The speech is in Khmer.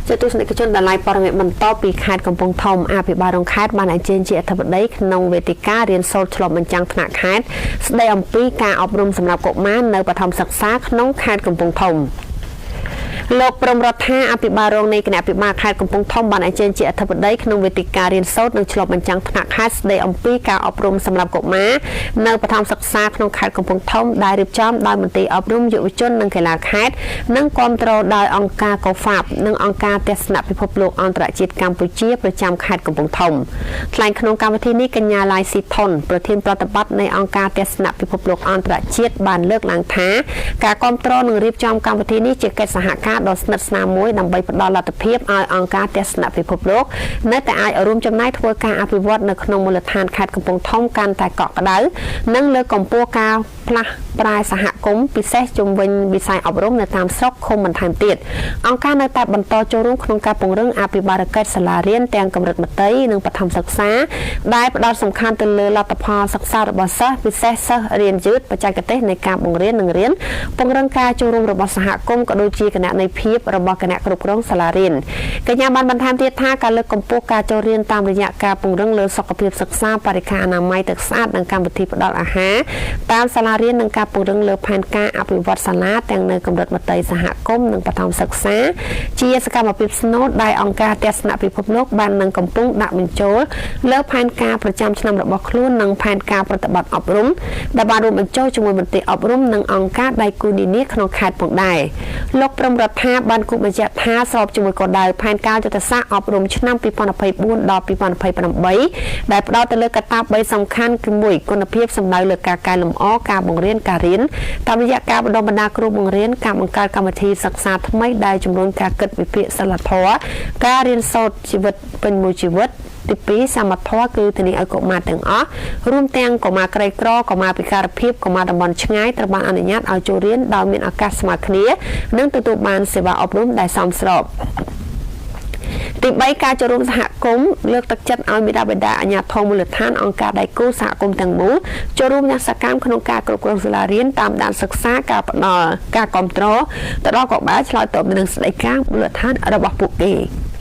ជាទស្សនិកជនដែលឡៃព័ត៌មានបន្តពីខេត្តកំពង់ធំអភិបាលរងខេត្តបានអញ្ជើញជាអធិបតីក្នុងវេទិការៀនសូត្រឆ្លុះបញ្ចាំងថ្នាក់ខេត្តស្ដីអំពីការអប់រំសម្រាប់កុមារនៅបឋមសិក្សាក្នុងខេត្តកំពង់ធំលោកព្រមរដ្ឋាអភិបាលរងនៃគណៈអភិបាលខេត្តកំពង់ធំបានអញ្ជើញជាអធិបតីក្នុងវេទិការៀនសូត្រនិងឆ្លុះបញ្ចាំងថ្នាក់ខេត្តស្ដីអំពីការអប់រំសម្រាប់កុមារនៅបឋមសិក្សាក្នុងខេត្តកំពង់ធំដែលរៀបចំដោយមន្ទីរអប់រំយុវជននិងកីឡាខេត្តនិងគាំទ្រដោយអង្គការកូហ្វាបនិងអង្គការទស្សនពិភពលោកអន្តរជាតិកម្ពុជាប្រចាំខេត្តកំពង់ធំថ្លែងក្នុងកម្មវិធីនេះកញ្ញាឡាយស៊ីថុនប្រធានប្រតិបត្តិនៃអង្គការទស្សនពិភពលោកអន្តរជាតិបានលើកឡើងថាការគាំទ្រនិងរៀបចំកម្មវិធីនេះជាកិច្ចសហការដ៏ស្និទ្ធស្នាលមួយដើម្បីផ្ដល់លទ្ធភាពឲ្យអង្គការទស្សនពិភពលោកនៅតែអាចរួមចំណែកធ្វើការអភិវឌ្ឍនៅក្នុងមូលដ្ឋានខេត្តកំពង់ធំកាន់តែកក់ក្ដៅនិងលើកកម្ពស់ការផ្លាស់ប្រែសហគមន៍ពិសេសជំវិញវិស័យអប់រំនៅតាមស្រុកឃុំបន្ថែមទៀតអង្គការនៅតែបន្តចូលរួមក្នុងការពង្រឹងអភិបាលកិច្ចសាលារៀនទាំងកម្រិតមត្តេយ្យនិងបឋមសិក្សាដែលផ្ដោតសំខាន់ទៅលើលទ្ធផលសិក្សារបស់សិស្សពិសេសសិស្សរៀនយឺតបច្ចេកទេសនៃការបង្រៀននិងរៀនពង្រឹងការចូលរួមរបស់សហគមន៍ក៏ដូចជាគណនេយ្យភាពរបស់គណៈគ្រប់គ្រងសាលារៀនកញ្ញាបានបន្ថែមទៀតថាការលើកកម្ពស់ការចូលរៀនតាមរយៈការពង្រឹងលើសុខភាពសិក្សាបរិក្ខារអនាម័យទឹកស្អាតនិងកម្មវិធីផ្ដល់អាហារតាមសាលារៀននិងការពង្រឹងលើផែនការអភិវឌ្ឍសាលាទាំងនៅកម្រិតមត្តេយ្យសហគមន៍និងបឋមសិក្សាជាសកម្មភាពស្នូលដែលអង្គការទស្សនពិភពលោកបាននឹងកំពុងដាក់បញ្ចូលលើផែនការប្រចាំឆ្នាំរបស់ខ្លួននិងផែនការប្រតិបត្តិអប់រំដែលបានរួមបញ្ចូលជាមួយមន្ទីរអប់រំនិងអង្គការដៃគូនានាក្នុងខេត្តផងដែរលោកព្រមរដ្ឋាបានគូបញ្ជាក់ថាស្របជាមួយគោលដៅផែនការយុទ្ធសាស្ត្រអប់រំឆ្នាំ2024ដល់2028ដែលផ្ដោតទៅលើកត្តា3សំខាន់គឺ1គុណភាពសំដៅលើការកែលម្អការបង្រៀនការរៀនតាមរយៈការបណ្ដុះបណ្ដាលគ្រូបង្រៀនការបង្កើតកម្មវិធីសិក្សាថ្មីដែលជំរុញការគិតវិភាគសិលធម៌ការរៀនសូត្រជីវិតពេញមួយជីវិតទី2សមធម៌គឺធានាឲ្យកុមារទាំងអស់រួមទាំងកុមារក្រីក្រកុមារពិការភាពកុមារតំបន់ឆ្ងាយត្រូវបានអនុញ្ញាតឲ្យចូលរៀនដោយមានឱកាសស្មើគ្នានិងទទួលបានសេវាអប់រំដែលសមស្របទី3ការចូលរួមសហគមន៍លើកទឹកចិត្តឲ្យមាតាបិតាអាជ្ញាធរមូលដ្ឋានអង្គការដៃគូសហគមន៍ទាំងមូលចូលរួមយ៉ាងសកម្មក្នុងការគ្រប់គ្រងសាលារៀនតាមដានសិក្សាការផ្ដល់ការគ្រប់គ្រងទៅដល់កុមារឆ្លើយតបនឹងស្ដីការមូលដ្ឋានរបស់ពួកគេ។